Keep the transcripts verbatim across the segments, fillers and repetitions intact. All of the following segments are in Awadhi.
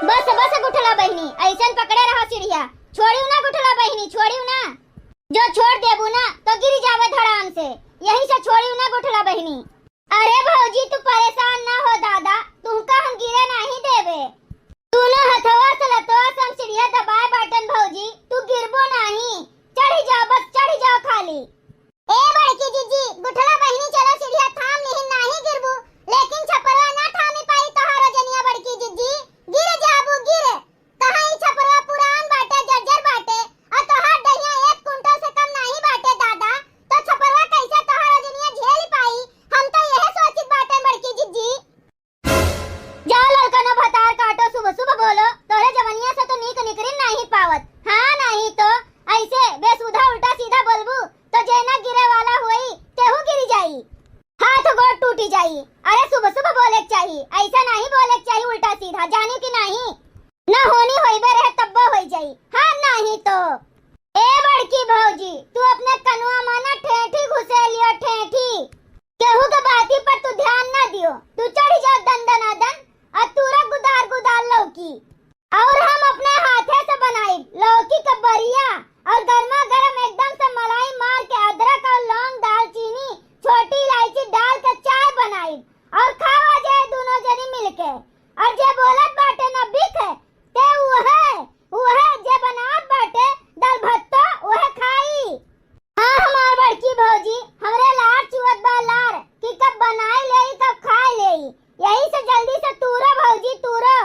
बस, बस गुठला बहिनी, अइसन पकड़े रहो सीढ़िया। छोड़ियो ना गुठला बहिनी, छोड़ियो ना। जो छोड़ देबू ना तो गिर जावे धड़ाम से। यही से छोड़ियो ना गुठला बहिनी। अरे भौजी, तू परेशान ना हो दादा, तुहका हम गिरे नाही देबे। तूनो हथवा से लतवा से हम सीढ़िया दबाए बाटन भौजी, तू गिरबो नाही। चढ़ी जाओ, बस चढ़ी जाओ खाली। ए बड़की जिज्जी, गुठला बहिनी चलो सीढ़िया थाम लिहिन, नाही गिरबू, लेकिन छपरवा ना थामी पाई तोहार वजनिया बड़की जिज्जी, गिर जाबू गिर। कहाँ ई छपरवा पुरान बाटे, जर्जर बाटे, और तोहार दहिया एक कुंटल से कम नाही बाटे दादा, तो छपरवा कैसे तोहार वजनिया झेल पाई? हम तो यह सोचित बाटे बड़की जिज्जी। जाओ ललकनो भतार काटो, शुभ शुभ बोलो, तोहरे जवनिया से तो नीक निकरिन नाही पावत। हाँ, नाही तो ऐसे बेसुधा उल्टा सीधा बोलबू तो जे ना गिरे वाला होई तेहू गिरी जाई, हाथ गोड़ टूटी जाई। अरे शुभ शुभ बोले के चाही, ऐसा नाही बोले के चाही उल्टा सीधा, जानी कि नाही? ना होनी होइबे रहे तब्बो होई जाई। हाँ, नाही तो। ए बड़की भौजी, तू अपने कनवा में ना ठेठी घुसे लियो, ठेठी। केहू के बाती पर तू ध्यान ना दियो, तू चढ़ी जाओ दन दना दन और तूरा गुदार गुदार लौकी। और हम अपने हाथे से बनाई लौकी के बरिया और गर्मा गर्म एकदम से मलाई मार के अदरक और लौंग, दालचीनी, छोटी इलायची डाल के चाय बनाई और खावा जाए दोनों जनी मिलके। और जे बोलत बाटे ना बिक, ते उहे, उहे जे बनात बाटे दाल भत्तो, उहे खाई। हाँ, हमार बड़की भौजी, हमरे लार चुअत बा लार कि कब बनाई लेई, कब खाई लेई। यही से जल्दी से तूरो भौजी, तूरो।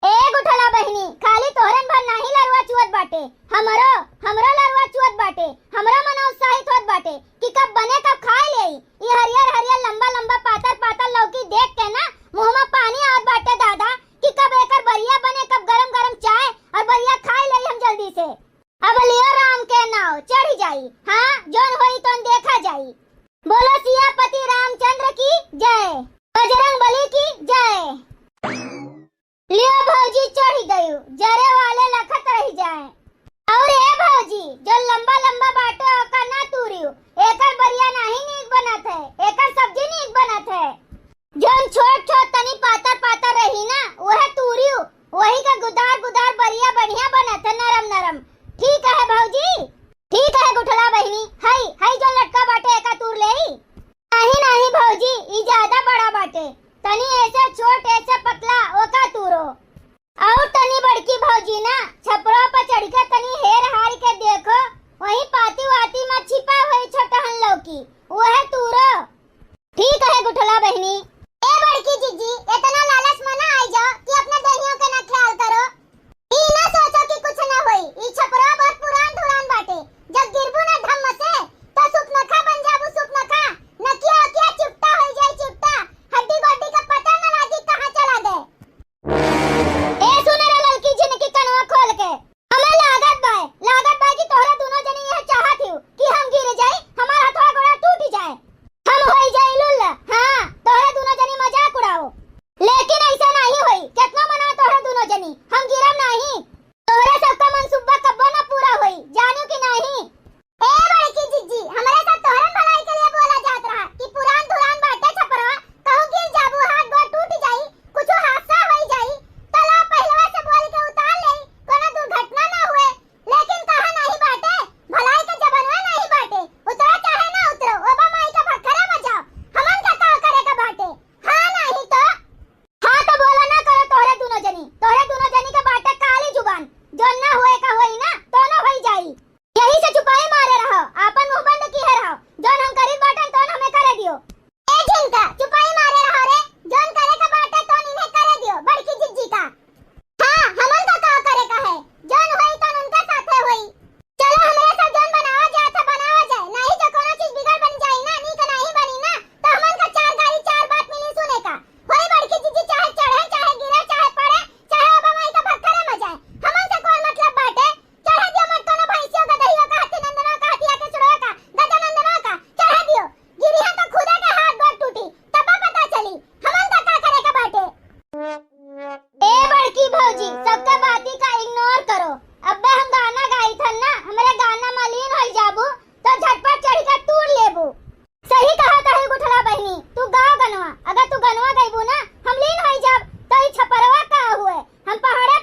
ए गुठला बहिनी, खाली तोहरन भर नाही लरवा चुअत बाटे, हमरो, हमरो लरवा चुअत बाटे, हमरो मन उत्साहित होत बाटे कि कब बने, कब खाई लेई। ई हरियर हरियर, लंबा लंबा, पातर पातर लौकी देख के ना मुँह में पानी आवत बाटे दादा कि कब एकर बरिया बने, कब गरम गरम चाय और बरिया खाई लेई हम जल्दी से। अब लियो राम के नाव चढ़ी जाई, हाँ, जौन होई तौन देखा जाई। बोलो सियापति रामचंद्र की जय, बजरंग बली की जय। लियो भौजी चढ़ी गयू, जरे वाले लखत रह जाए। और ए भौजी, जो लंबा लंबा बाटे ओकर ना तूरियो, एकर बरिया नाही नीक बनत है, एकर सब्जी नीक बनत है। जौन छोट छोट तनी पातर पातर रही ना, वह तूरियो, वही का गुदार गुदार बरिया बढ़िया बनत है, नरम नरम। ठीक है भौजी, ठीक है गुठला बहिनी, हई हई जौन लटका बाटे एका तूर लेई। नाही नाही भौजी, ई ज्यादा बड़ा बाटे, तनी ऐसे छोट ऐसे पतला ओका तूरो। और तनी बड़की भौजी ना छपरा पर चढ़ के तनी हेर हार के देखो, वहीं पाती वाती में छिपा हुई छोटहन लौकी, वह तूरो। ठीक है गुठला बहिनी। ए बड़की जिज्जी, इतना लालच में ना आई जाओ कि अपने देहियों के ना ख्याल करो। ई ना सोचो कि कुछ ना होई, ई छपरा बहुत पुरान धुरान बाटे। जब गिरबू ना धम्म से, तो सुपनखा बन जाबू, सुपनखा। नकिया उकिया चिपटा होई जाई, चिपटा। हड्डी गोड्डी का पता ना लागी कहाँ चला गए। ए सुने रे ललकी झिनकी कनवा खोल के, हमें लागत बा, लागत बा कि तोहरा दोनों जनी यह चाहत हियो कि हम गिर जाई, हमार हथवा गोड़ा टूट जाए, हम होई जाई लुल्ल। हाँ, तोहरा दोनों जनी मजाक उड़ाओ, लेकिन ऐसा नहीं होई। कितना मना तोहरा दोनों जनी, हम गिरब नहीं। तोहरा सबका मनसूबा कब्बो ना पूरा होई, जानू कि नहीं? ए बड़की जिज्जी, हमरे साथ तोहरन भलाई के लिए बोला जात रहा कि पुरान धुरान बाटे छपरवा, कहूँ गिर जाबू, हाथ गोड़ टूट जाई, कुछ हादसा होई जाई, तो ला पहिलवा से बोल के उतार लेई, कोनो दुर्घटना ना हुए। लेकिन कहा नहीं बाटे, भलाई के जबनवा नहीं बाटे, उतरो चाहे ना उतरो, ओबा माई का भक्खरे में जाओ, हमन का का करे का बाटे? हाँ नहीं तो। हाँ तो बोला ना करो तोहरे दोनों जनी, तोहरे दोनों जनी के बाटे काली जुबान, जो ना हुए का होई ना, तो ना होई जाई। यही से चुपाई मारे रहो, आपन मुंह बंद किहे रहो। जौन हम करीत बाटन तौन हमें करे दियो। ए झिनका, चुपाई मारे रहो रे, जौन करे का बाटे तौन इन्हें करे दियो, बड़की जिज्जी का। हाँ, हमन का का करे का है, जौन होई तौन उनके साथे होई। चलो हमरे सब जौन बनावा जात है बनावा जाए, नहीं तो कोनो चीज बिगड़ बन जाई ना, नीक नहीं बनी ना, तो हमन का चार गाली चार बात मिली सुने का। होई बड़की जिज्जी चाहे चढ़े, चाहे गिरे, चाहे पड़े, चाहे ओबा माई का भक्खरे में जाए, हमन से कौन मतलब बाटे? चढ़ा दियो मत कोनो भैंसियों का, दहियों का, हाथी नंदनों का, हथिया के सुड़वा का, गजानंदनों का, चढ़ा दियो। गिरिया तो खुदा के हाथ गोड़ टूटी, तब पता चली, हमन का का करे का बाटे। ए बड़की भौजी, सबका बाती का ignore करो। अब्बे हम गाना गाई थन ना, हमरे गाना में लीन होई जाबू, तो झटपट चढ़ी के तूर लेबू। सही कहा ताही गुठला बहिनी, तू गाओ गनवा। अगर तू गनवा गईबू ना, हम लीन होई जाब, तो ई छपरवा का हुए, हम पहाड़े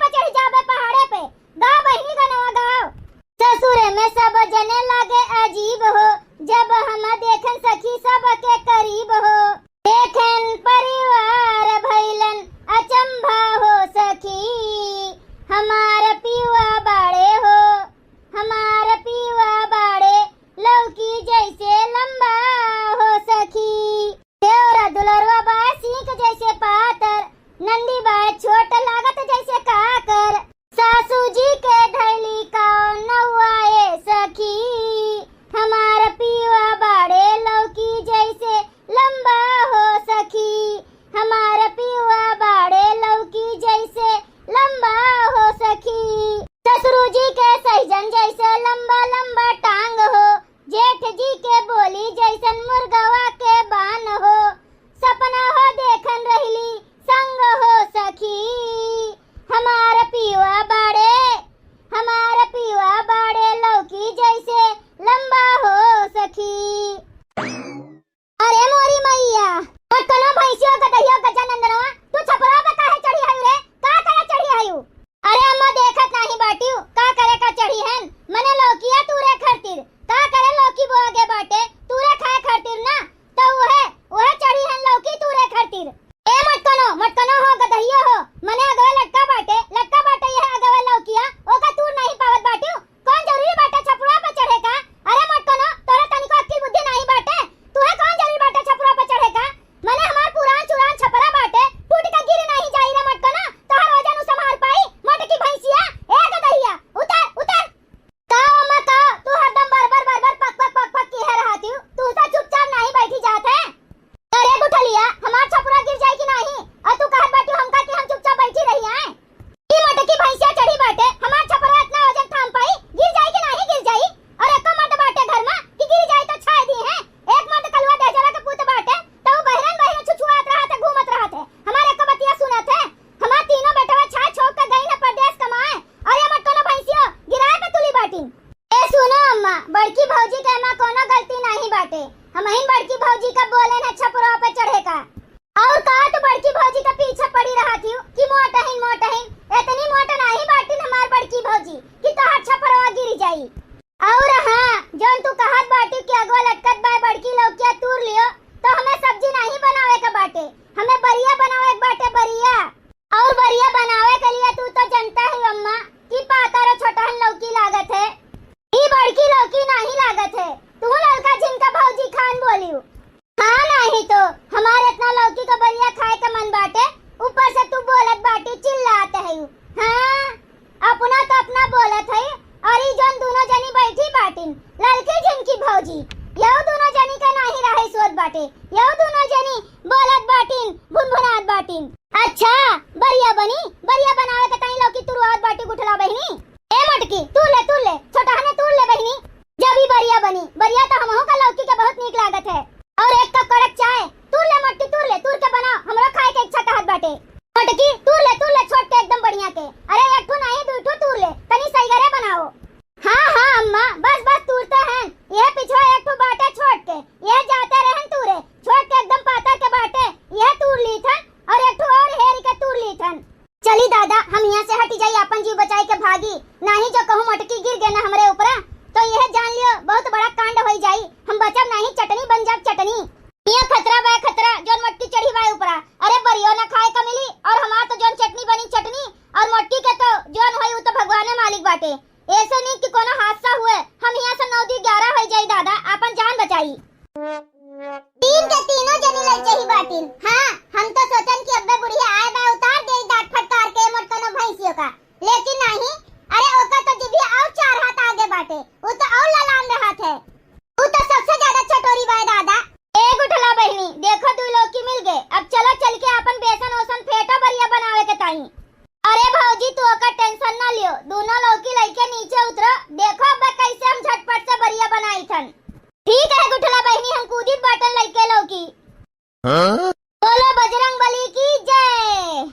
अम्मा, कि पातर छोटहन लौकी लागत है, ई बड़की लौकी नाही लागत है। तू ललका झिनका भौजी खान बोलियो। हाँ, नाही तो हमारे इतना लौकी का बरिया खाए का मन बाटे, ऊपर से तू बोलत बाटी, चिल्लात है। हाँ, अपना तो अपना बोलत है, और ई जौन दोनों जनी बैठी बाटिन, ललकी झिनकी भौजी, यहू दोनों जनी का नाही रहे सोच बाटे, यहू दोनों जनी बोलत बाटिन, भुनभुनात बाटिन। अच्छा, बरिया बनी, बरिया बनावे के ताई लौकी तुरवावत बाटी गुठला बहिनी। ए मोटकी, तूर ले, तूर ले, छोटहने तूर ले बहिनी। जब ई बरिया बनी, बरिया तो हमहू का लौकी के बहुत नीक लागत है। और एक कप कड़क चाय, तूर ले मोटकी, तूर ले, तूर के बनाओ, हमरो खाए के इच्छा कहत बाटे। मोटकी, तूर ले, तूर ले, छोट के एकदम बढ़िया के। अरे एक ठो नाही, दुई ठो तूर ले, तनी सहीगरे बनाओ। हाँ, हाँ अम्मा, बस, बस तूरते हैं। यह पिछवा एक ठो बाटे छोट के, यह जाते रहन तूरे, छोट के एकदम पातर के बाटे, यह तूर लीथन और एक ठो और हेरी के तूर लीथन। चली दादा, हम यहाँ से हटी जाई, आपन जीव बचाई के भागी, नाही जो कहूँ मोटकी गिर गए ना हमरे ऊपरा, तो यह जान लियो बहुत बड़ा कांड होई जाई, हम बचब नाही, चटनी बन जाब चटनी। यहाँ खतरा बा खतरा, जौन मोटकी चढ़ी बा ऊपरा, अरे बरियो ना खाए का मिली और हमार तो जौन चटनी बनी चटनी, और मोटकी के तो जौन होई उ तो भगवाने मालिक बाटे। ऐसे नहीं कि कोनो हादसा हुए, हम यहाँ से नौ दी ग्यारह होई जाई दादा, आपन जान बचाई। तीन के तीनों जनी ललचही बाटिन। हाँ, हम तो सोचन कि अब्बे बुढ़िया आए बा, उतार दे डांट फटकार के मोटकनो भैंसियों का, लेकिन नाही। अरे ओका तो जिभिया और चार हाथ आगे बाटे, उ तो और ललान रहत है। उ तो सबसे ज्यादा चटोरी बाय दादा। ए गुठला बहिनी, देखो दू लौकी मिल गए, अब चलो चल के आपन बेसन ओसन फेटो बरिया बनावे के ताई। अरे भौजी, तू ओकर टेंशन ना लियो, दोनों लौकी लइके नीचे उतरो, देखो अब कैसे हम झटपट से बरिया बनाई थन। ठीक है गुठला बहिनी, हम कूदित बाटन लइके लौकी। हाँ? बोलो बजरंग बली की जय।